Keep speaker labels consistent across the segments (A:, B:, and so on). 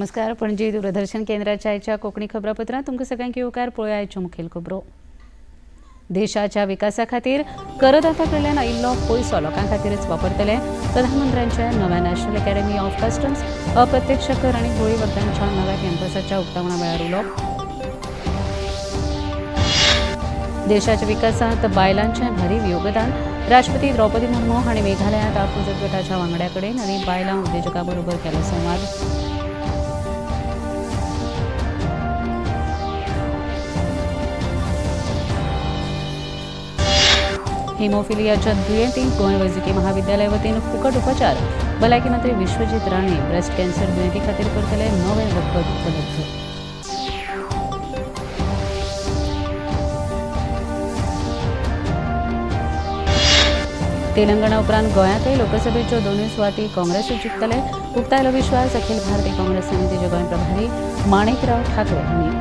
A: नमस्कार. पणजी दूरदर्शन केंद्राच्या आयच्या कोंकणी खबरापत्रांत तुमकां सगळ्यांक येवकार. पळोवया आयच्यो मुखेल खबरो. देशाच्या विकासा खातीर करदात्या कडल्यान आयिल्लो पयसो लोकां खातीरच वापरतले. प्रधानमंत्र्यांच्या नव्या नॅशनल अकॅडमी ऑफ कस्टम्स, अप्रत्यक्ष कर आनी गोळी वखदांच्या नव्या कॅम्पसाच्या उक्तावणा वेळार उलोवप. देशाच्या विकासांत बायलांचें भरीव योगदान. राष्ट्रपती द्रौपदी मुर्मू हांणी मेघालयांत आप मजत गटाच्या वांगड्या कडेन आनी बायलां उद्देजकां बरोबर केलो संवाद. हिमोफिलियाच्या दुयेंतींक गोंय वैजकी महाविद्यालय वतीन फुकट उपचार. भलायकी मंत्री विश्वजीत राणे ब्रेस्ट कॅन्सर दुयेंती खातीर करतले नवे वखद उपलब्ध. तेलंगणा उपरांत गोंयांतय लोकसभेच्यो दोनूय सुवाती काँग्रेसूच जिखतले, उक्तायलो विश्वास अखिल भारतीय काँग्रेस समितीचे गोंय प्रभारी माणिकराव ठाकरे हांणी.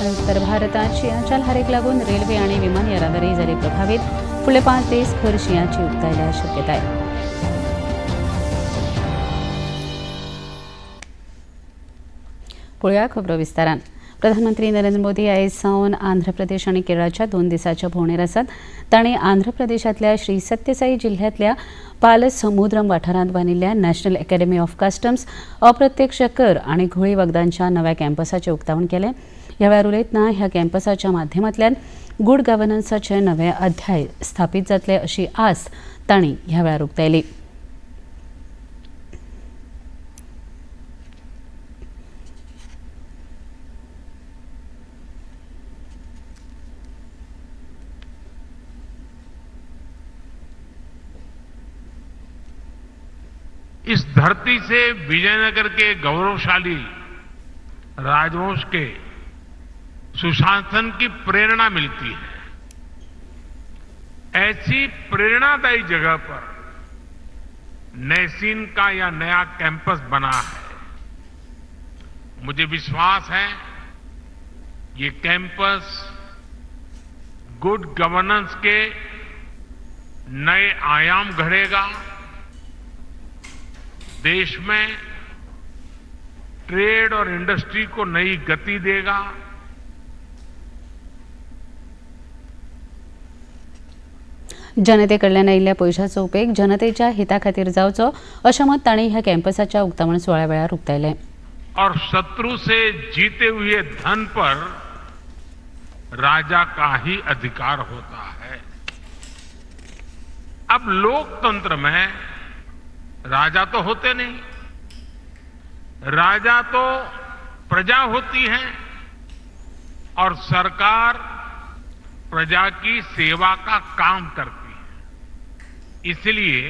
A: उत्तर भारतात शिंयाच्या ल्हारेक लागून रेल्वे आणि विमान येरादारी जाली प्रभावीत. फुडले 5 दीस खर शिंयाची उक्तायल्या शक्यताय. पळोवया खबरो विस्तारान. प्रधानमंत्री नरेंद्र मोदी आयज सावन आंध्र प्रदेश आनी केरळाच्या 2 दिसांच्या भोंवडेर आसात. तांणी आंध्र प्रदेशांतल्या श्री सत्यसाई जिल्ह्यांतल्या पालसमुद्रम वाठारांत बांदिल्ल्या नॅशनल अकॅडमी ऑफ कस्टम्स, अप्रत्यक्ष कर आनी घोळी वखदांच्या नव्या कॅम्पसाचें उक्तावण केलें. ह्या वेळार उलयतना ह्या कॅम्पसाच्या माध्यमांतल्यान गुड गव्हर्नन्साचे नवे अध्याय स्थापीत जातले अशी आस तांणी ह्या वेळार उक्तायली.
B: इस धरती से विजयनगर के गौरवशाली राजवंश के सुशासन की प्रेरणा मिलती है। ऐसी प्रेरणादायी जगह पर नेसिन का यह नया कैंपस बना है। मुझे विश्वास है ये कैंपस गुड गवर्नेंस के नए आयाम गढ़ेगा, देश में ट्रेड और इंडस्ट्री को नई गति देगा।
A: जनते कडल्यान आयिल्ल्या पयशाचो उपेग जनतेच्या हिता खातीर जावचो अशें मत तांणी ह्या कॅम्पसाच्या उक्तावण सुवाळ्या वेळार उक्तायलें.
B: और शत्रु से जीते हुए धन पर राजा का ही अधिकार होता है। अब लोकतंत्र में राजा तो होते नहीं, राजा तो प्रजा होती है और सरकार प्रजा की सेवा का काम करती है। इसलिए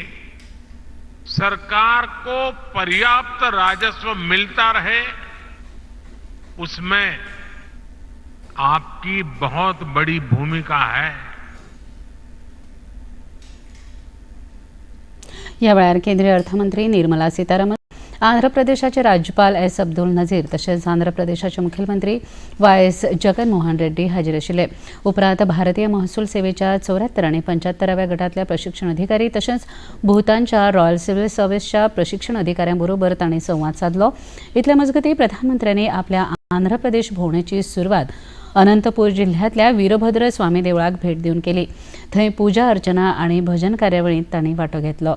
B: सरकार को पर्याप्त राजस्व मिलता रहे, उसमें आपकी बहुत बड़ी भूमिका है।
A: ह्या वेळार केंद्रीय अर्थमंत्री निर्मला सीतारामन, आंध्र प्रदेशाचे राज्यपाल एस अब्दुल नझीर तशेंच आंध्र प्रदेशाचे मुखेलमंत्री वाय एस जगनमोहन रेड्डी हाजीर आशिल्ले. उपरांत भारतीय महसूल सेवेच्या 74 आनी 75व्या गटांतल्या प्रशिक्षण अधिकारी तशेंच भूतानच्या रॉयल सिव्हिल सर्व्हिसच्या प्रशिक्षण अधिकाऱ्यां बरोबर तांणी संवाद सादलो. इतले मजगतीं प्रधानमंत्र्यांनी आपल्या आंध्र प्रदेश भोंवडेची सुरवात अनंतपूर जिल्ह्यांतल्या वीरभद्र स्वामी देवळाक भेट दिवन केली. थंय पुजा अर्चना आनी भजन कार्यावळींत तांणी वांटो घेतलो.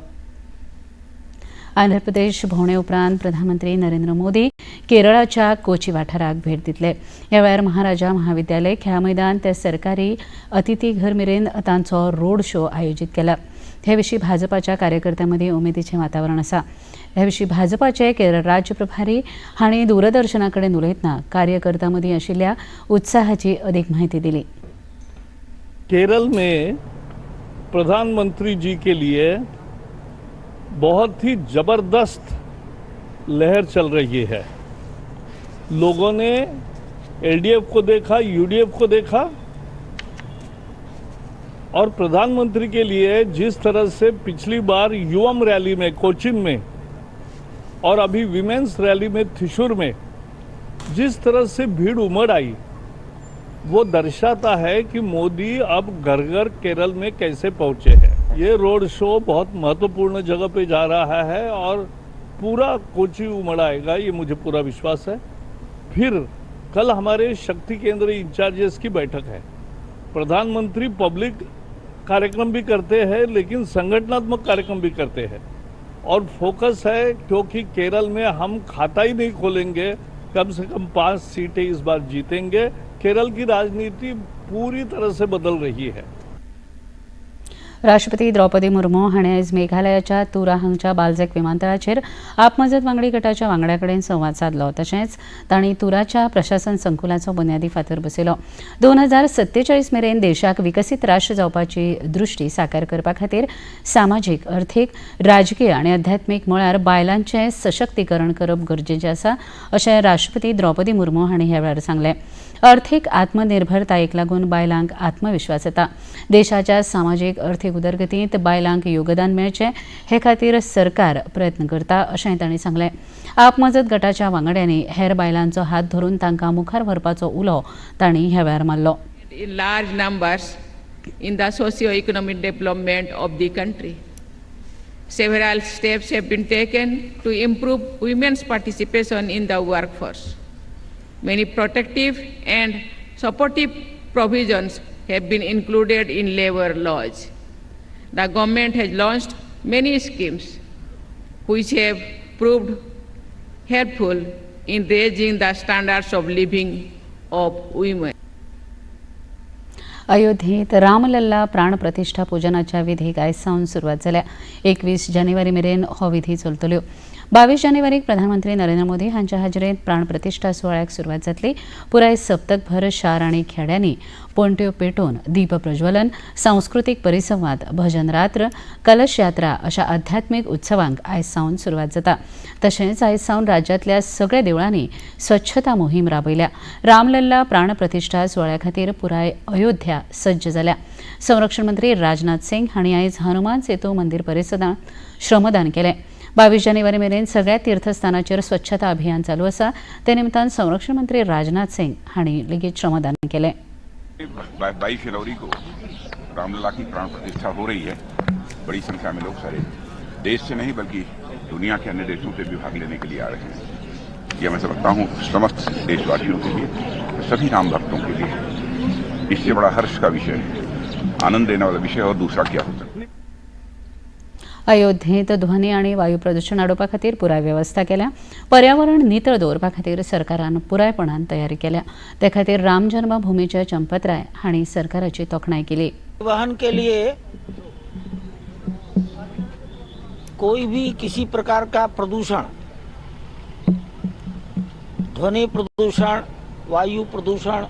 A: आंध्र प्रदेश भोंवडे उपरांत प्रधानमंत्री नरेंद्र मोदी केरळाच्या कोची वाठाराक भेट दितले. ह्या वेळार महाराजा महाविद्यालय खेळा मैदान ते सरकारी अतिथी घर मेरेन तांचो रोड शो आयोजीत केला. हे विशीं भाजपाच्या कार्यकर्त्यां मदीं उमेदीचें वातावरण आसा. हे विशीं भाजपाचे केरळ राज्य प्रभारी हांणी दूरदर्शना कडेन उलयतना कार्यकर्त्यां मदीं आशिल्ल्या उत्साहाची अदीक म्हायती दिली.
C: केरल में प्रधानमंत्री जी के लिए बहुत ही जबरदस्त लहर चल रही है। लोगों ने एलडीएफ को देखा, यूडीएफ को देखा और प्रधानमंत्री के लिए जिस तरह से पिछली बार युवम रैली में कोचिन में और अभी विमेंस रैली में थिशुर में जिस तरह से भीड़ उमड़ आई, वो दर्शाता है कि मोदी अब घर घर केरल में कैसे पहुंचे हैं। ये रोड शो बहुत महत्वपूर्ण जगह पे जा रहा है और पूरा कोची उमड़ आएगा, ये मुझे पूरा विश्वास है। फिर कल हमारे शक्ति केंद्र इंचार्जेस की बैठक है। प्रधानमंत्री पब्लिक कार्यक्रम भी करते हैं, लेकिन संगठनात्मक कार्यक्रम भी करते हैं और फोकस है, क्योंकि केरल में हम खाता ही नहीं खोलेंगे, कम से कम 5 सीटें इस बार जीतेंगे। केरल की राजनीति पूरी तरह से बदल रही है।
A: राष्ट्रपती द्रौपदी मुर्मू हाणें आयज मेघालयाच्या तुरा हांगच्या बालझेक विमानतळाचेर आपमजत वांगडी गटाच्या वांगड्या कडेन संवाद सादलो. तशेंच तांणी तुराच्या प्रशासन संकुलाचो बुन्यादी फातर बसयलो. 2047 मेरेन देशाक विकसीत राष्ट्र जावपाची दृश्टी साकार करपा खातीर सामाजीक, अर्थीक, राजकीय आनी अध्यात्मीक मळार बायलांचें सशक्तीकरण करप गरजेचें आसा, अशें राष्ट्रपती द्रौपदी मुर्मू हांणी ह्या वेळार सांगलें. अर्थीक आत्मनिर्भरतायेक लागून बायलांक आत्मविश्वास येता. देशाच्या सामाजीक अर्थीक उदरगतींत बायलांक योगदान मेळचें हे खातीर सरकार प्रयत्न करता, अशेंय तांणी सांगलें. आपमजत गटाच्या वांगड्यांनी हेर बायलांचो हात धरून तांकां मुखार व्हरपाचो उलो तांणी ह्या वेळार मारलो.
D: In large numbers in the socio-economic development of the country. Several steps have been taken to improve women's participation in the workforce. Many protective and supportive provisions have been included in labor laws. The government has launched many schemes which have proved helpful in raising the standards of living of women.
A: अयोध्येत रामलल्ला प्राणप्रतिष्ठा पूजनाच्या विधीक आयज सावन सुरवात जाल्या. 21 जानेवारी मेरेन हो विधी चलतल्यो. 22 जानेवारीक प्रधानमंत्री नरेंद्र मोदी हांच्या हाजेरेंत प्राणप्रतिष्ठा सुवाळ्याक सुरवात जातली. पुराय सप्तकभर शार आनी खेड्यांनी पणट्यो पेटोवन दीप प्रज्वलन, सांस्कृतीक परिसंवाद, भजन रात्र, कलश यात्रा अशा आध्यात्मीक उत्सवांक आयज सावन सुरवात जाता. तशेंच आयज सावन राज्यांतल्या सगळ्या देवळांनी स्वच्छता मोहीम राबयल्या. रामलल्ला प्राणप्रतिष्ठा सुवाळ्या खातीर पुराय अयोध्या सज्ज जाल्या. संरक्षण मंत्री राजनाथ सिंग हांणी आयज हनुमान सेतू मंदीर परिसरांत श्रमदान केलें. 22 जानेवारी मेरेन सगळ्या तीर्थस्थानाचेर स्वच्छता अभियान चालू आसा. ते निमतान संरक्षण मंत्री राजनाथ सिंग हांणी लेगीत श्रमदान केलें.
E: 22 जनवरी को रामलला की प्राण प्रतिष्ठा हो रही है। बड़ी संख्या में लोग सारे देश से नहीं, बल्कि दुनिया के अन्य देशों से भी भाग लेने के लिए आ रहे हैं। यह मैं समझता हूँ, समस्त देशवासियों के लिए, सभी राम भक्तों के लिए इससे बड़ा हर्ष का विषय, आनंद देने वाला विषय और दूसरा क्या हो सकता है?
A: अयोध्येत ध्वनी आनी वायू प्रदूशण आडोवपा खातीर पुराय वेवस्था केल्या. पर्यावरण नितळ दवरपा खातीर सरकारान पुरायपणान तयारी केल्या. ते खातीर राम जन्मभूमीचे चंपतराय हांणी सरकाराची तोखणाय केली.
F: परिवहन के लिए कोई भी किसी प्रकार का प्रदूषण, ध्वनि प्रदूषण, वायु प्रदूषण,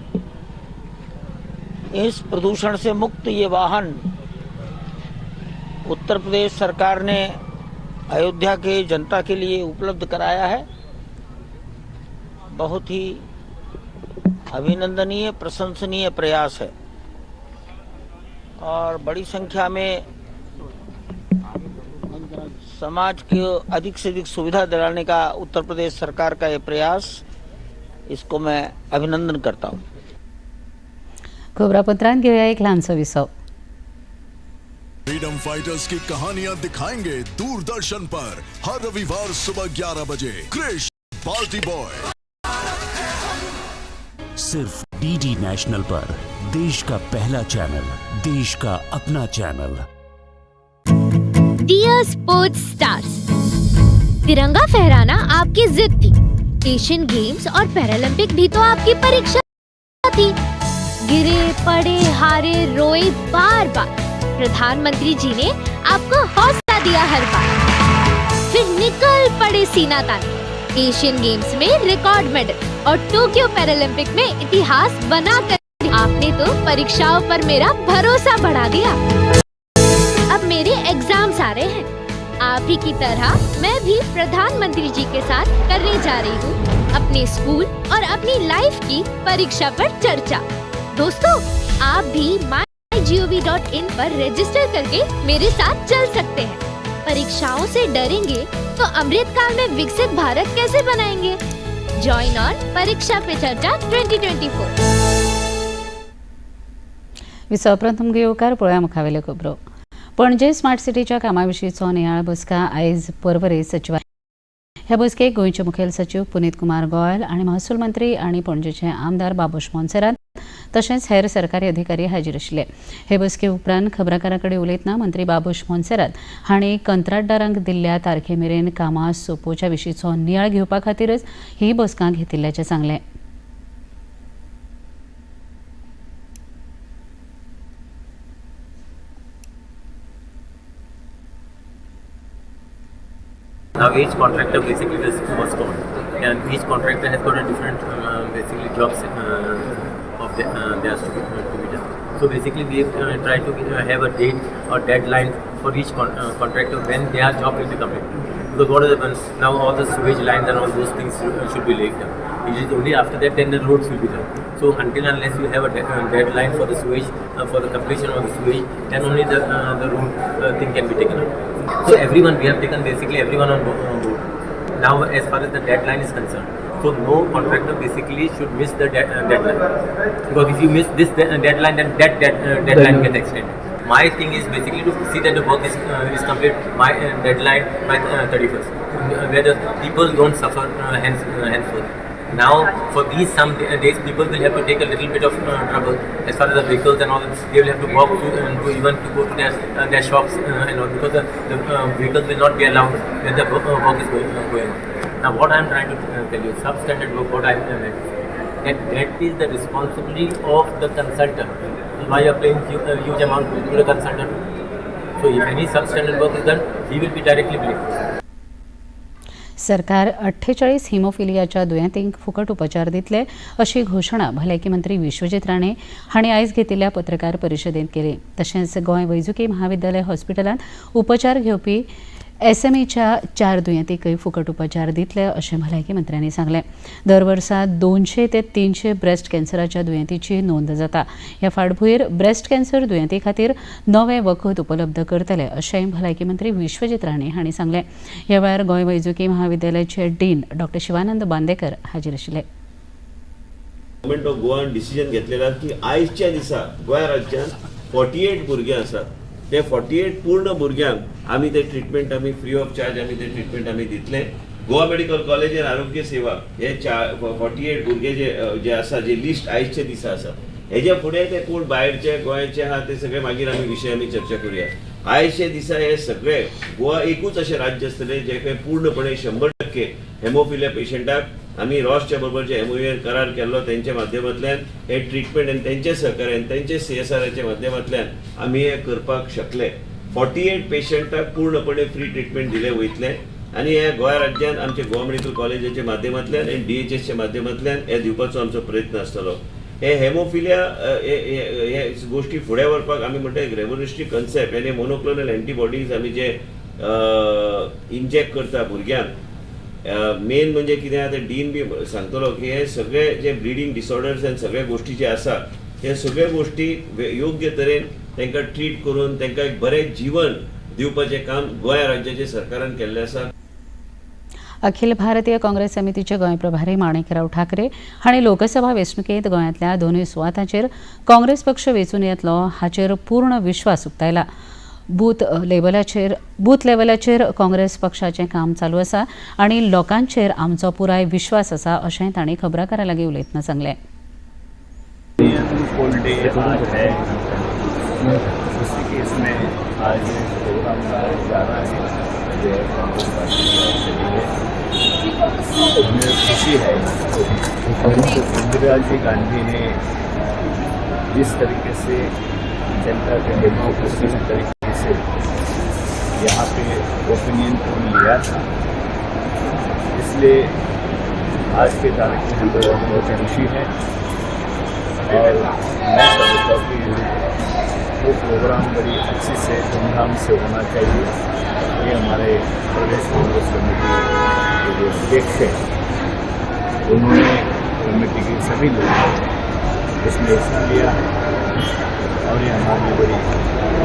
F: इस प्रदूषण से मुक्त ये वाहन उत्तर प्रदेश सरकार ने अयोध्या के जनता के लिए उपलब्ध कराया है। बहुत ही अभिनंदनीय, प्रशंसनीय प्रयास है और बड़ी संख्या में समाज को अधिक से अधिक सुविधा दिलाने का उत्तर प्रदेश सरकार का ये प्रयास, इसको मैं अभिनंदन करता हूँ।
A: खबरापत्रांत घेवया एक ल्हानसो विसव.
G: फ्रीडम फाइटर्स की कहानियां दिखाएंगे दूरदर्शन पर हर रविवार सुबह 11 बजे, क्रिश बाल्टी बॉय।
H: सिर्फ डीडी नेशनल पर, देश का पहला चैनल, देश का अपना चैनल।
I: डियर स्पोर्ट्स स्टार्स, तिरंगा फहराना आपकी जिद थी। एशियन गेम्स और पैरालंपिक भी तो आपकी परीक्षा थी। गिरे, पड़े, हारे, रोए बार बार। प्रधानमंत्री जी ने आपको हौसला दिया हर बार। फिर निकल पड़े सीना ताने। एशियन गेम्स में रिकॉर्ड मेडल और टोक्यो पैरालंपिक में इतिहास बनाकर आपने तो परीक्षाओं पर मेरा भरोसा बढ़ा दिया। अब मेरे एग्जाम्स आ रहे हैं। आप ही की तरह मैं भी प्रधानमंत्री जी के साथ करने जा रही हूँ अपने स्कूल और अपनी लाइफ की परीक्षा पर चर्चा। दोस्तों, आप भी mygov.in पर रजिस्टर करके मेरे साथ चल सकते हैं। परीक्षाओं से डरेंगे तो अमृत काल में विकसित भारत कैसे बनाएंगे? जॉइन ऑन परीक्षा पे चर्चा 2024।
A: विसव प्रथम येवकार. पळोवया मुखावेल्यो खबरो. पणजे स्मार्ट सिटीच्या कामाविशींचो नियाळ बसका आयज पर्वरे सचिवालय. ह्या बसकेक गोंयचे मुखेल सचीव पुनीत कुमार गोयल आनी महसूल मंत्री आनी पणजेचे आमदार बाबूश मोन्सेरात तशेंच हेर सरकारी अधिकारी हाजीर आशिल्ले. हे बसके उपरांत खबराकारां कडेन उलयतना मंत्री बाबूश मोन्सेरात हांणी कंत्राटदारांक दिल्ल्या तारखे मेरेन कामां सोंपोवच्या विशींचो नियाळ घेवपा खातीरच ही बसका घेतिल्ल्याचें सांगलें.
J: Now each contractor basically this was called, and each contractor has got a different basically jobs of theirs to be done. So basically we try to have a date or deadline for each contractor when their job will be completed. Because what happens now, all the sewage lines and all those things should be laid down. It is only after that then the roads will be done. So until unless you have a deadline for the sewage, for the completion of the sewage, then only the road thing can be taken up. So everyone, we have taken basically everyone on board. Now as far as the deadline is concerned, so no contractor basically should miss the deadline. Because if you miss this deadline, then that deadline gets extended. My thing is basically to see that the work is complete by deadline by 31st, where the people don't suffer henceforth. Now for these some days people will have to take a little bit of trouble as far as the vehicles and all. They will have to walk to even to go to their shops and all, because the vehicles will not be allowed when the work is going on. Now what I am trying to tell you, substandard work, what I meant, that is the responsibility of the consultant. Why you are paying huge amount to the consultant? So if any substandard work is done, he will be directly blamed.
A: सरकार 48 हिमोफिलियाच्या दुयेंतींक फुकट उपचार दितले अशी घोशणा भलायकी मंत्री विश्वजीत राणे हांणी आयज घेतिल्ल्या पत्रकार परिशदेंत केली. तशेंच गोंय वैजकी महाविद्यालय हॉस्पिटलांत उपचार घेवपी एसएमईच्या 4 दुयेंतींकय फुकट उपचार दितले अशें भलायकी मंत्र्यांनी सांगलें. दर वर्सा 200 ते 300 ब्रेस्ट कॅन्सराच्या दुयेंतीची नोंद जाता. ह्या फाटभूंयेर ब्रेस्ट कॅन्सर दुयेंती खातीर नवें वखद उपलब्ध करतले अशेंय भलायकी मंत्री विश्वजीत राणे हांणी सांगलें. ह्या वेळार गोंय वैजकी महाविद्यालयाचे डीन डॉ शिवानंद बांदेकर हाजीर आशिल्ले.
K: गव्हर्मेंट ऑफ गोवान डिसिजन घेतलेला की आयच्या दिसा गोंय राज्यांत 48 भुरगे आसात, ते 48 पूर्ण भुरग्यांक आमी ते ट्रिटमेंट आमी फ्री ऑफ चार्ज आमी ते ट्रिटमेंट आमी दितले. गोवा मेडिकल कॉलेज आनी आरोग्य सेवा हे 48 भुरगे जे जे आसा, जे लिस्ट आयचे दिसा आसा, हेजे फुडें ते कोण भायरचे गोंयचे आहा ते सगळे मागीर आमी विशय आमी चर्चा करुया. आयचे दिसा हे सगळे गोवा एकूच अशें राज्य आसतलें जे खंय पूर्णपणे 100% हेमोफिलिया पेशंटाक आमी रॉसच्या बरोबर जे एमओयून करार केल्लो तेंच्या माध्यमांतल्यान हे ट्रिटमेंट आनी तेंच्या सहकार्यान तेंच्या सीएसआराच्या माध्यमांतल्यान आमी हे करपाक शकले. 48 पेशंटाक पूर्णपणे फ्री ट्रिटमेंट दिले वयतले आनी ह्या गोंय राज्यान आमच्या गोवा मेडिकल कॉलेजाच्या माध्यमांतल्यान आनी डीएचएसच्या माध्यमांतल्यान हे दिवपाचो आमचो प्रयत्न आसतलो. हे हेमोफिलिया हे गोश्टी फुडें व्हरपाक आमी म्हणटा एक रेवोल्युशनरी कन्सेप्ट आनी मोनोक्लोनल एंटीबॉडीज आमी जे इंजेक्ट करता भुरग्यांक, मेन म्हणजे कितें आतां डीन बी सांगतलो की हे सगळे जे ब्लिडींग डिसऑर्डर्स आनी सगळे गोश्टी जे आसा हे सगळे गोश्टी योग्य तरेन तांकां ट्रीट करून तांकां एक बरें जीवन दिवपाचें काम गोंय राज्याच्या सरकारान केल्लें आसा.
A: अखिल भारतीय काँग्रेस समितीचे गोंय प्रभारी माणिकराव ठाकरे हांणी लोकसभा वेंचणुकेंत गोंयांतल्या दोनूय सुवातांचेर काँग्रेस पक्ष वेंचून येतलो हाचेर पूर्ण विश्वास उक्तायला. बूथ लेवलाचेर काँग्रेस पक्षाचें काम चालू आसा आनी लोकांचेर आमचो पुराय विश्वास आसा अशें तांणी खबराकारां लागीं उलयतना सांगलें.
L: हमें खुशी है इंदिरा जी गांधी ने जिस तरीके से जनता के डेमोक्रेसी तरीके से यहाँ पे ओपिनियन पोल लिया था, इसलिए आज के तारीख में हमको बहुत खुशी है और मैं समझता हूँ कि वो प्रोग्राम बड़ी अच्छी से धूमधाम से होना चाहिए। ये हमारे प्रदेश कांग्रेस कमेटी के जो अध्यक्ष हैं उन्होंने कमेटी के सभी लोगों ने इसमें हिस्सा लिया है और ये हमारी बड़ी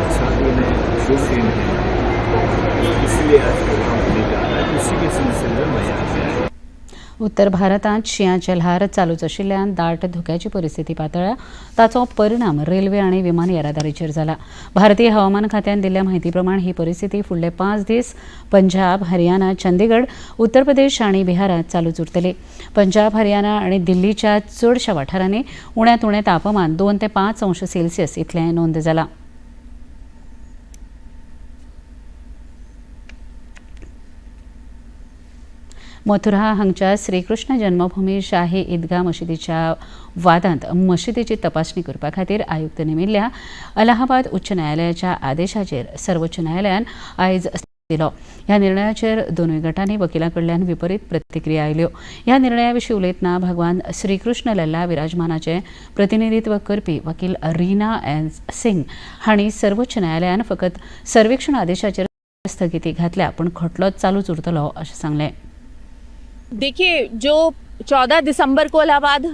L: अच्छा दिन है, शुभ दिन है, इसलिए आज प्रोग्राम होने जा रहा है। उसी के सिलसिले में मैं यहाँ पे आया।
A: उत्तर भारतांत शिंयाचें ल्हार चालूच आशिल्ल्यान दाट धुक्याची परिस्थिती पातळ्ळ्या. ताचो परिणाम रेल्वे आनी विमान येरादारीचेर जाला. भारतीय हवामान खात्यान दिल्ल्या म्हायती प्रमाण ही परिस्थिती फुडले 5 दीस पंजाब, हरियाणा, चंदीगड, उत्तर प्रदेश आनी बिहारांत चालूच उरतली. पंजाब, हरियाणा आनी दिल्लीच्या चडशा वाठारांनी उण्यांत उणें तापमान 2 ते 5 अंश सेल्सियस इतलें नोंद जालां. मथुरा हांगच्या श्रीकृष्ण जन्मभूमी शाही ईदगाह मशिदीच्या वादांत मशिदीची तपासणी करपा खातीर आयुक्त नेमिल्ल्या अलाहाबाद उच्च न्यायालयाच्या आदेशाचेर सर्वोच्च न्यायालयान आयज दिलो. ह्या निर्णयाचेर दोनूय गटांनी वकिलां कडल्यान विपरीत प्रतिक्रिया आयल्यो. ह्या निर्णया विशीं उलयतना भगवान श्रीकृष्ण लल्ला विराजमानाचें प्रतिनिधित्व करपी वकील रीना एन सिंग हांणी सर्वोच्च न्यायालयान फकत सर्वेक्षण आदेशाचेर स्थगिती घातल्या, पूण खटलो चालूच उरतलो अशें सांगलें.
M: देखिए, जो 14 दिसंबर को इलाहाबाद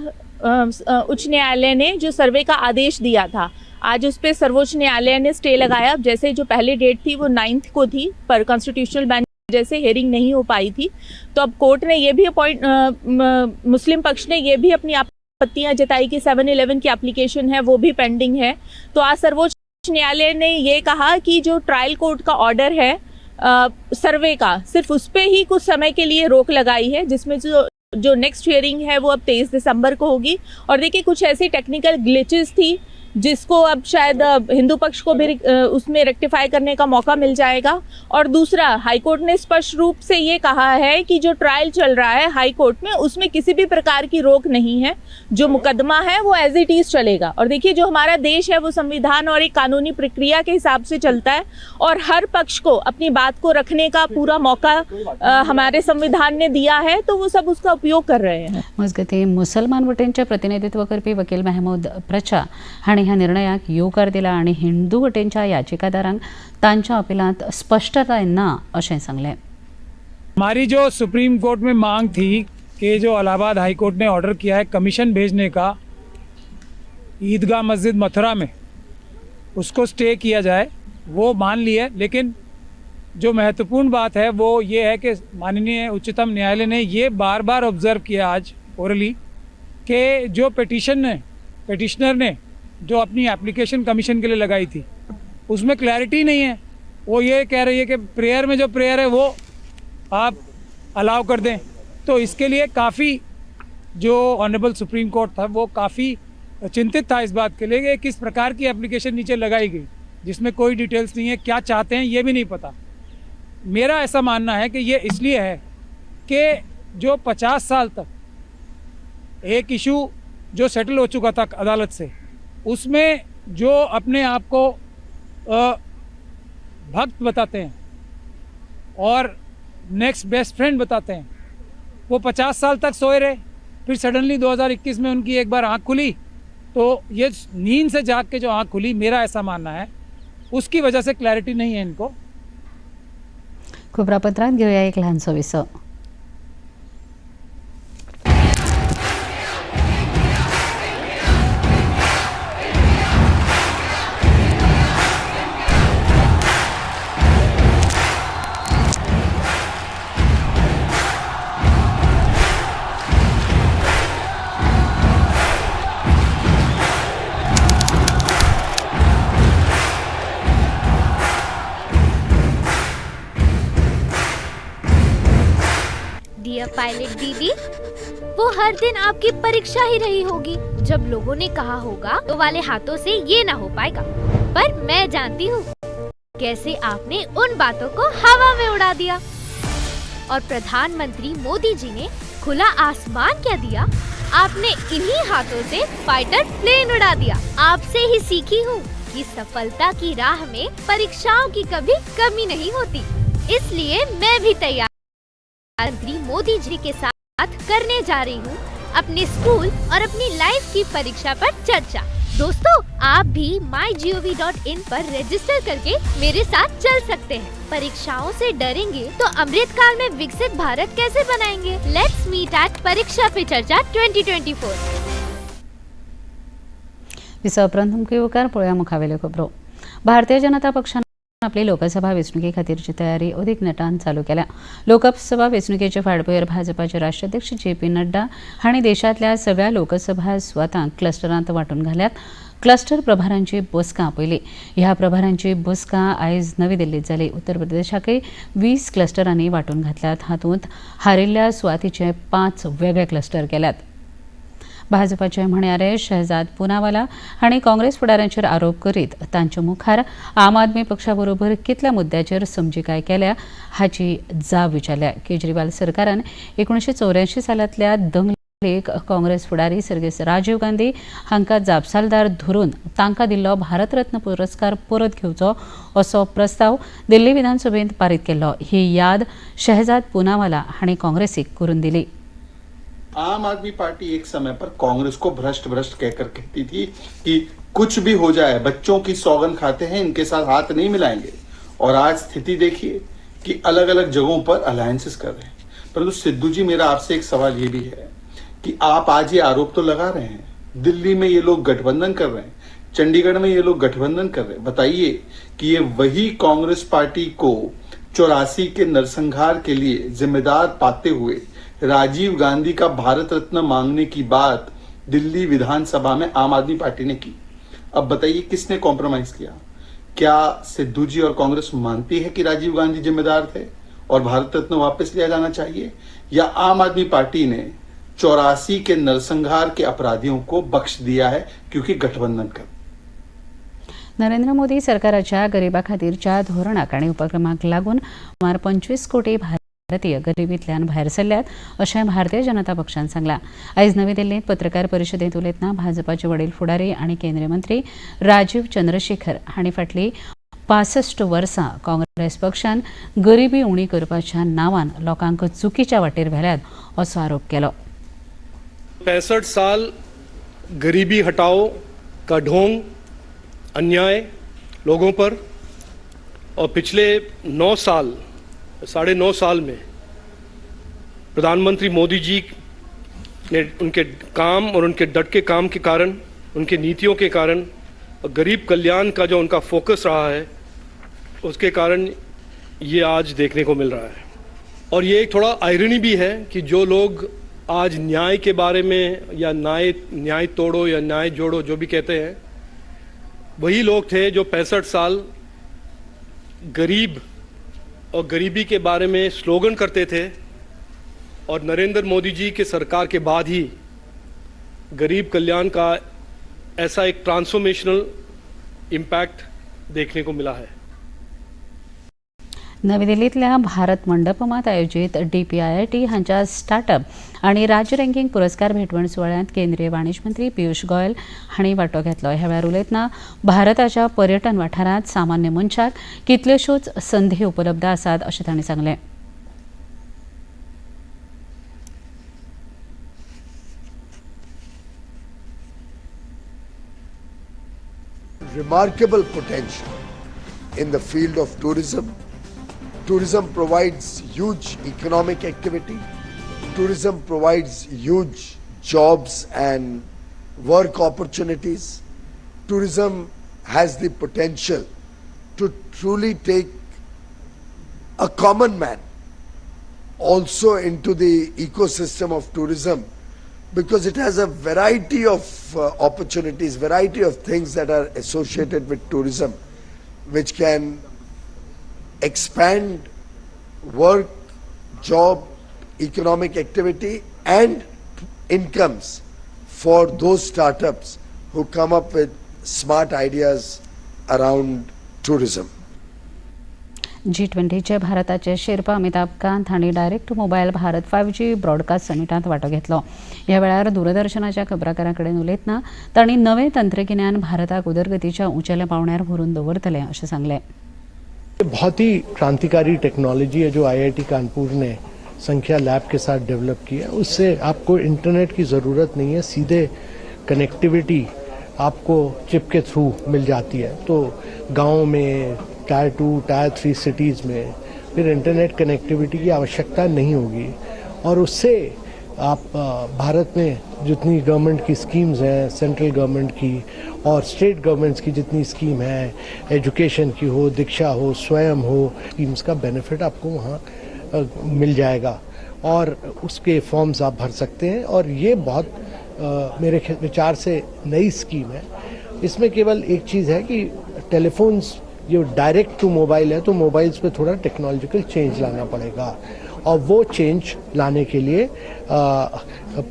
M: उच्च न्यायालय ने जो सर्वे का आदेश दिया था, आज उस पर सर्वोच्च न्यायालय ने स्टे लगाया. जैसे जो पहली डेट थी वो 9th को थी, पर कॉन्स्टिट्यूशनल बेंच जैसे हेयरिंग नहीं हो पाई थी, तो अब कोर्ट ने ये भी अपॉइंट मुस्लिम पक्ष ने ये भी अपनी आपत्तियां जताई कि 7/11 की एप्लीकेशन है वो भी पेंडिंग है. तो आज सर्वोच्च न्यायालय ने ये कहा कि जो ट्रायल कोर्ट का ऑर्डर है सर्वे का, सिर्फ उस पर ही कुछ समय के लिए रोक लगाई है, जिसमें जो जो नेक्स्ट हियरिंग है वो अब 23 दिसंबर को होगी. और देखिए, कुछ ऐसी टेक्निकल ग्लिचेस थी जिसको अब शायद हिंदू पक्ष को भी उसमें रेक्टिफाई करने का मौका मिल जाएगा. और दूसरा, हाईकोर्ट ने स्पष्ट रूप से ये कहा है कि जो ट्रायल चल रहा है हाईकोर्ट में, उसमें किसी भी प्रकार की रोक नहीं है. जो मुकदमा है वो एज it is चलेगा. और देखिए, जो हमारा देश है वो संविधान और एक कानूनी प्रक्रिया के हिसाब से चलता है और हर पक्ष को अपनी बात को रखने का पूरा मौका हमारे संविधान ने दिया है, तो वो सब उसका उपयोग कर रहे हैं.
A: मजगतीं, मुसलमान वटेनचें प्रतिनिधित्व करपी वकील मेहमूद प्रचा हांणी ह्या निर्णयाक येवकार दिला आनी हिंदू वटेनच्या याचिकादारांक तांच्या अपिलांत स्पश्टताय ना अशें सांगलें.
N: हमारी जो सुप्रीम कोर्ट में मांग थी कि जो इलाहाबाद हाई कोर्ट ने ऑर्डर किया है कमीशन भेजने का ईदगाह मस्जिद मथुरा में, उसको स्टे किया जाए, वो मान ली है. लेकिन जो महत्वपूर्ण बात है वो ये है कि माननीय उच्चतम न्यायालय ने ये बार बार ऑब्ज़र्व किया आज ओरली कि जो पिटिशनर ने जो अपनी एप्लीकेशन कमीशन के लिए लगाई थी, उसमें क्लैरिटी नहीं है. वो ये कह रही है कि प्रेयर में जो प्रेयर है वो आप अलाउ कर दें. तो इसके लिए काफ़ी जो ऑनरेबल सुप्रीम कोर्ट था वो काफ़ी चिंतित था इस बात के लिए कि किस प्रकार की एप्लीकेशन नीचे लगाई गई, जिसमें कोई डिटेल्स नहीं है, क्या चाहते हैं ये भी नहीं पता. मेरा ऐसा मानना है कि ये इसलिए है कि जो 50 साल तक एक इशू जो सेटल हो चुका था अदालत से, उसमें जो अपने आप को भक्त बताते हैं और नेक्स्ट बेस्ट फ्रेंड बताते हैं, वो 50 साल तक सोए रहे. फिर सडनली 2021 में उनकी एक बार आँख खुली, तो ये नींद से जाग के जो आँख खुली, मेरा ऐसा मानना है उसकी वजह से क्लैरिटी नहीं है इनको.
A: खबरापत्रांत घेवया एक ल्हानसो विसव.
I: डियर पायलट दीदी, वो हर दिन आपकी परीक्षा ही रही होगी जब लोगों ने कहा होगा तो वाले हाथों से ये ना हो पाएगा, पर मैं जानती हूँ कैसे आपने उन बातों को हवा में उड़ा दिया और प्रधानमंत्री मोदी जी ने खुला आसमान क्या दिया, आपने इन्हीं हाथों से फाइटर प्लेन उड़ा दिया. आपसे ही सीखी हूँ कि सफलता की राह में परीक्षाओं की कभी कमी नहीं होती, इसलिए मैं भी तैयार मंत्री मोदी जी के साथ करने जा रही हूँ अपने स्कूल और अपनी लाइफ की परीक्षा पर चर्चा. दोस्तों, आप भी mygov.in पर रजिस्टर करके मेरे साथ चल सकते हैं. परीक्षाओं से डरेंगे तो अमृत काल में विकसित भारत कैसे बनाएंगे? Let's meet at परीक्षा पे चर्चा 2024.
A: विसव उपरांत तुमकां येवकार. पळोवया मुखावेल्यो खबरो. भारतीय जनता पक्षान आपली लोकसभा वेंचणुके खातीरची तयारी अदीक नेटान चालू केल्या. लोकसभा वेंचणुकेचे फाटभुंयेर भाजपाचे राष्ट्राध्यक्ष जे पी नड्डा हांणी देशांतल्या सगळ्या लोकसभा सुवातांक क्लस्टरांत वांटून घाल्यात. क्लस्टर प्रभारांची बसका आपयली. ह्या प्रभारांची बसका आयज नवी दिल्लीत जाली. उत्तर प्रदेशाकय 20 क्लस्टरांनी वांटून घातल्यात. हातूंत हारिल्ल्या सुवातीचे 5 वेगळे क्लस्टर केल्यात. भाजपाचे म्हणयारे शहजाद पुनावाला हांणी काँग्रेस फुडाऱ्यांचेर आरोप करीत तांच्या मुखार आम आदमी पक्षा बरोबर कितल्या मुद्द्याचेर समजिकाय केल्या हाची जाब विचारल्या. केजरीवाल सरकारान 1984 सालांतल्या दंगलीक काँग्रेस फुडारी सर्गेस्त राजीव गांधी हांकां जापसालदार धरून तांकां दिल्लो भारतरत्न पुरस्कार परत घेवचो असो प्रस्ताव दिल्ली विधानसभेंत पारीत केल्लो. ही याद शहजाद पुनावाला हांणी काँग्रेसीक करून दिली.
O: आम आदमी पार्टी एक समय पर कांग्रेस को भ्रष्ट भ्रष्ट कहकर कहती थी कि कुछ भी हो जाए बच्चों की सौगंध खाते हैं, इनके साथ हाथ नहीं मिलाएंगे. और आज स्थिति देखिए कि अलग अलग जगहों पर अलायंसेस कर रहे हैं. परंतु सिद्धू जी, मेरा आपसे एक सवाल ये भी है कि आप आज ये आरोप तो लगा रहे हैं, दिल्ली में ये लोग गठबंधन कर रहे हैं, चंडीगढ़ में ये लोग गठबंधन कर रहे हैं. बताइए कि ये वही कांग्रेस पार्टी को 84 के नरसंहार के लिए जिम्मेदार पाते हुए राजीव गांधी का भारत रत्न मांगने की बात दिल्ली विधानसभा में आम आदमी पार्टी ने की. अब बताइए किसने कॉम्प्रोमाइज किया? क्या सिद्धू जी और कांग्रेस मानती है कि राजीव गांधी जिम्मेदार थे और भारत रत्न वापस लिया जाना चाहिए, या आम आदमी पार्टी ने 84 के नरसंहार के अपराधियों को बख्श दिया है क्योंकि गठबंधन कर?
A: नरेंद्र मोदी सरकाराच्या गरिबा खातीरच्या धोरणाक आनी उपक्रमाक लागून सुमार 25 कोटी भारतीय गरिबींतल्यान भायर सरल्यात अशें भारतीय जनता पक्षान सांगलां. आयज नवी दिल्लींत पत्रकार परिशदेंत उलयतना भाजपाचे वडील फुडारी आनी केंद्रीय मंत्री राजीव चंद्रशेखर हांणी फाटलीं 65 वर्सां काँग्रेस पक्षान गरिबी उणी करपाच्या नांवान लोकांक चुकीच्या वाटेर व्हेल्यात असो आरोप केलो.
P: 65 साल गरीबी हटाओ का ढोंग, अन्याय लोगों पर, और पिछले 9 साल, 9.5 साल में प्रधानमंत्री मोदी जी ने उनके काम और उनके डट के काम के कारण, उनकी नीतियों के कारण और गरीब कल्याण का जो उनका फोकस रहा है उसके कारण ये आज देखने को मिल रहा है. और ये एक थोड़ा आयरनी भी है कि जो लोग आज न्याय के बारे में या न्याय तोड़ो या न्याय जोड़ो जो भी कहते हैं, वही लोग थे जो 65 साल गरीब और गरीबी के बारे में स्लोगन करते थे और नरेंद्र मोदी जी के सरकार के बाद ही गरीब कल्याण का ऐसा एक ट्रांसफॉर्मेशनल इम्पैक्ट देखने को मिला है.
A: नवी दिल्लीतल्या भारत मंडपमात आयोजित DPIIT हांच्या स्टार्टअप आनी राज्य रँकिंग पुरस्कार भेटवण सुवाळ्यांत केंद्रीय वाणिज्य मंत्री पियुष गोयल हांणी वांटो घेतलो. ह्या वेळार उलयतना भारताच्या पर्यटन वाठारांत सामान्य मनशाक कितल्योश्योच संधी उपलब्ध आसात अशें तांणी सांगलें.
Q: Remarkable potential in the field of tourism. Tourism provides huge economic activity. Tourism provides huge jobs and work opportunities. Tourism has the potential to truly take a common man also into the ecosystem of tourism, because it has a variety of opportunities, variety of things that are associated with tourism, which can expand work, job, economic activity and incomes for those startups who come up with smart ideas around tourism.
A: G20चे भारताचे शेर्पा अमिताभ कांत हांणी direct to mobile Bharat 5G broadcast समिटांत वांटो घेतलो. ह्या वेळार दूरदर्शनाच्या खबराकारां कडेन उलयतना तांणी नवें तंत्रगिन्यान भारताक उदरगतीच्या उंचेल्या पावंड्यार व्हरून दवरतलें अशें सांगलें.
R: बहुत ही क्रांतिकारी टेक्नोलॉजी है जो IIT Kanpur ने संख्या लैब के साथ डेवलप की है. उससे आपको इंटरनेट की ज़रूरत नहीं है, सीधे कनेक्टिविटी आपको चिप के थ्रू मिल जाती है. तो गांव में टायर 2, टायर 3 सिटीज़ में फिर इंटरनेट कनेक्टिविटी की आवश्यकता नहीं होगी और उससे आप भारत में जितनी गवर्नमेंट की स्कीम्स हैं, सेंट्रल गवर्नमेंट की और स्टेट गवर्नमेंट्स की जितनी स्कीम है, एजुकेशन की हो, दीक्षा हो, स्वयं हो, स्कीम्स का बेनिफिट आपको वहाँ मिल जाएगा और उसके फॉर्म्स आप भर सकते हैं। और ये बहुत मेरे विचार से नई स्कीम है। इसमें केवल एक चीज़ है कि टेलीफोन्स जो डायरेक्ट टू मोबाइल है, तो मोबाइल्स पे थोड़ा टेक्नोलॉजिकल चेंज लाना पड़ेगा और वो चेंज लाने के लिए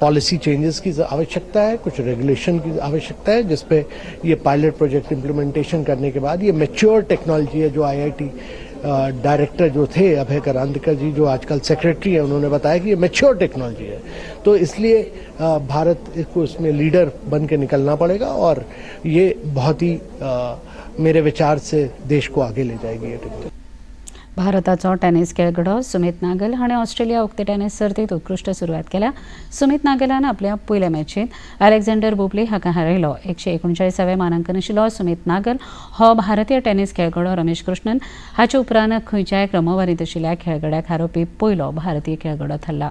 R: पॉलिसी चेंजेस की आवश्यकता है, कुछ रेगुलेशन की आवश्यकता है, जिस पे ये पायलट प्रोजेक्ट इम्प्लीमेंटेशन करने के बाद ये मैच्योर टेक्नोलॉजी है। जो आईआईटी डायरेक्टर जो थे अभय करंदकर जी, जो आजकल सेक्रेटरी हैं, उन्होंने बताया कि ये मैच्योर टेक्नोलॉजी है, तो इसलिए भारत को इसमें लीडर बन के निकलना पड़ेगा और ये बहुत ही मेरे विचार से देश को आगे ले जाएगी ये टेक्नोलॉजी।
A: भारताचो टेनिस खेळगडो सुमित नागल हाणें ऑस्ट्रेलिया उक्ते टेनिस सर्तीत उत्कृश्ट सुरवात केल्या। सुमित नागलान आपल्या पयल्या मॅचींत अलेक्झांडर बुबली हाका हारयलो। 139व्या मानांकन आशिल्लो सुमित नागल हो भारतीय टेनिस खेळगडो रमेश कृष्णन हाचे उपरांत खंयच्याय क्रमवारींत आशिल्ल्या खेळगड्याक हारोवपी पयलो भारतीय खेळगडो थारला।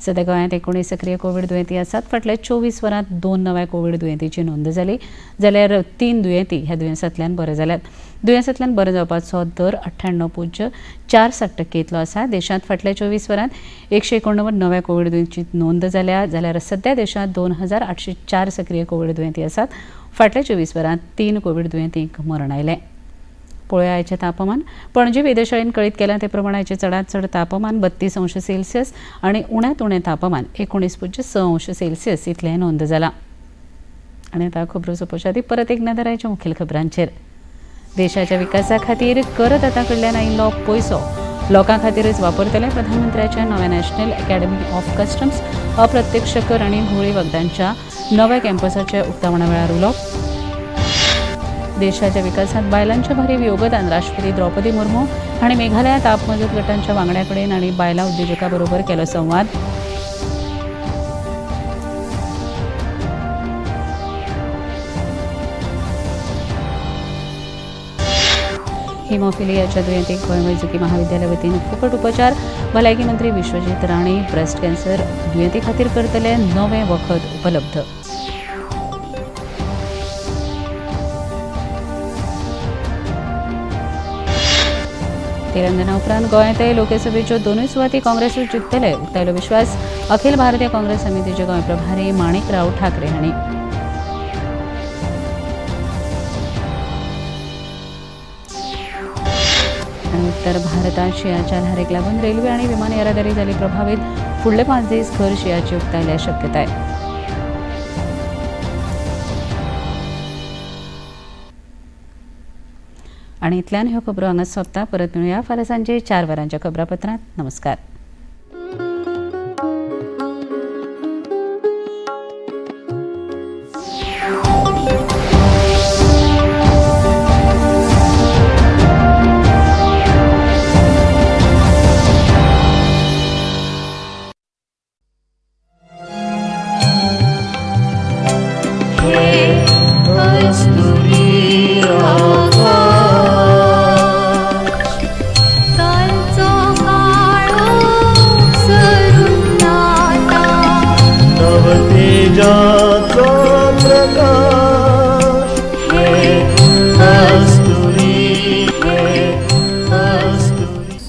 A: सध्या गोंयांत 19 सक्रीय कोवीड दुयेंती आसात। फाटल्या 24 वरांत 2 नव्या कोवीड दुयेंतीची नोंद जाली, जाल्यार 3 दुयेंती ह्या दुयेंसांतल्यान बरे जाल्यात। दुयेंसांतल्यान बरे जावपाचो दर 98.47% इतलो आसा। देशांत फाटल्या 24 वरांत 189 नव्या कोवीड दुयेंतीची नोंद जाल्या, जाल्यार सध्या देशांत 2804 सक्रीय कोवीड दुयेंती आसात। फाटल्या 24 वरांत 3 कोवीड दुयेंतींक मरण आयलें। पळोवया आयचें तापमान। पणजी वेधशाळेन कळीत केलां ते प्रमाण आयचें चडांत चड तापमान 32 अंश सेल्सियस आनी उण्यांत उणें तापमान 19.6 अंश सेल्सियस इतलें नोंद जालां। आनी आतां खबरो सोंपोवच्या आदीं परत एक नदर आयच्या मुखेल खबरांचेर। देशाच्या विकासा खातीर करदात्यां कडल्यान आयिल्लो पयसो लोकां खातीरच वापरतले, प्रधानमंत्र्याच्या नव्या नॅशनल अकॅडमी ऑफ कस्टम्स अप्रत्यक्ष कर आनी घुंवळी वखदांच्या नव्या कॅम्पसाच्या उक्तावणा वेळार उलोवप। देशाच्या विकासात बायलांचें भरीव योगदान राष्ट्रपती द्रौपदी मुर्मू हांणी मेघालयांत आपमजत गटांच्या वांगड्यां कडेन आनी बायलां उद्देजकां बरोबर केलो संवाद। हिमोफिलियाच्या दुयेंतीक गोंय वैजकी महाविद्यालया वतीन फुकट उपचार, भलायकी मंत्री विश्वजीत राणे ब्रेस्ट कॅन्सर दुयेंती खातीर करतले नवें वखद उपलब्ध। तेलंगणा उपरांत गोंयांतय लोकसभेच्यो 2 सुवाती काँग्रेसूच जिखतले, उक्तायलो विश्वास अखिल भारतीय काँग्रेस समितीचे गोंय प्रभारी माणिकराव ठाकरे हांणी। आनी उत्तर भारतांत शिंयाच्या ल्हारेक लागून रेल्वे आनी विमान येरादारी जाली प्रभावीत, फुडले 5 दीस खर शिंयाची उक्तायल्या शक्यताय। आनी इतल्यान ह्यो खबरो हांगा सोंपता। परत मेळुया फाल्यां सांजे 4 वरांच्या खबरापत्रांत। नमस्कार।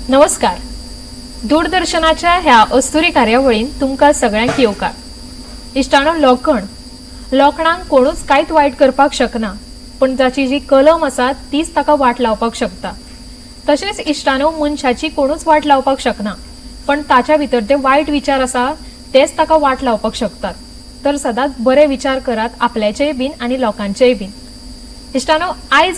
S: नमस्कार। दूरदर्शनाच्या ह्या अस्तुरी कार्यावळीन तुमकां सगळ्यांक येवकार। इश्टानो, लोखण लोखणांक कोणूच कांयच वायट करपाक शकना, पूण जाची जी कलम आसा तीच ताका वाट लावपाक शकता। तशेंच इश्टानो, मनशाची कोणूच वाट लावपाक शकना, पण ताच्या भितर ते वायट विचार आसा तेच ताका वाट लावपाक शकतात। तर सदांच बरे विचार करात, आपल्याचेय बीन आनी लोकांचेय बीन। इश्टानो, आयज